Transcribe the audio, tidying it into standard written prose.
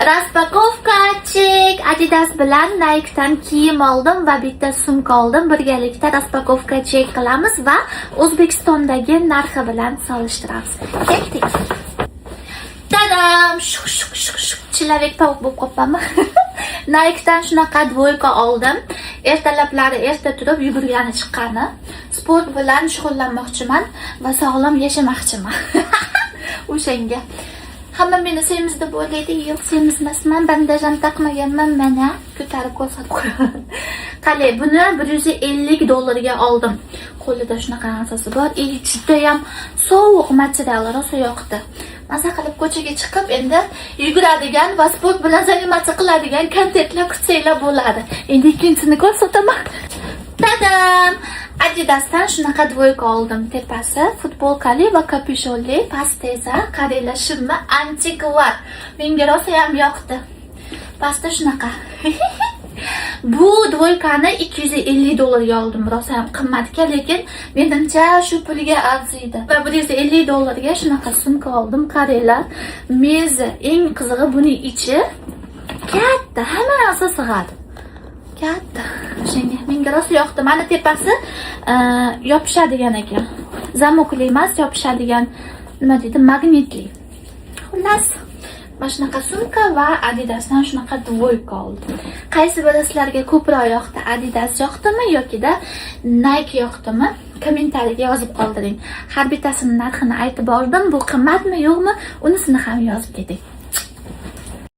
Распаковка чек. Adidas bilan Nike'dan kiyim oldim va bitta sumka oldim. Birgalikda распаковка чек qilamiz va O'zbekistondagi narxi bilan solishtiramiz. Ketdik. Tadam! Shuk shuk shuk shuk. Человек паук bo'lib qolibmanmi? Nike'dan shunaqa двойка oldim. Ertalablari erta turib yugurgani chiqqani. Sport bilan shug'ullanmoqchiman va sog'lom yashamoqchiman. O'shanga. Hamma meni semiz deb o'ylaydi. Yo'q, semiz emasman. Bandajam taqmaganman, mana ko'tarib ko'rsatib qo'yaman. Qalay, buni 150 dollarga oldim. Qo'lida shunaqa narsasi bor. И judayam sovuq material, rosa yoqdi. Maza qilib ko'chaga chiqib endi yuguradigan va sport bilan заниматься qiladigan kontentlar kutsanglar bo'ladi. Endi ikkinchisini ko'rsataman. Tadam! Adidasdan shunaqa двойка oldim. Tepasi futbolkali va kapyushonli, pastda esa, qaranglar, shimmi antikvar. Menga rosa ham yoqdi. Pastda shunaqa. Bu двойка ni 250 dollarga oldim. Rosa ham qimmatga, lekin menimcha shu pulga arziydi. Va 150 dollarga shunaqa sumka oldim. Qaranglar, mezi. Eng qizig'i, buning ichi katta, hamma narsa sig'adi. Katta. O'shanga menga rosa yoqdi. Mana tepasi yopishadigan ekan. Замок li emas, yopishadigan, nima deydi, magnitli. Xullas, mana shunaqa sumka va Adidasdan shunaqa двойка oldim. Qaysi biri sizlarga ko'proq yoqdi? Adidas yoqdimi yokida Nike yoqdimi? Kommentariyaga yozib qoldiring. Har bittasini narxini aytib bordim. Bu qimmatmi, yo'qmi? Unisini ham yozib keting.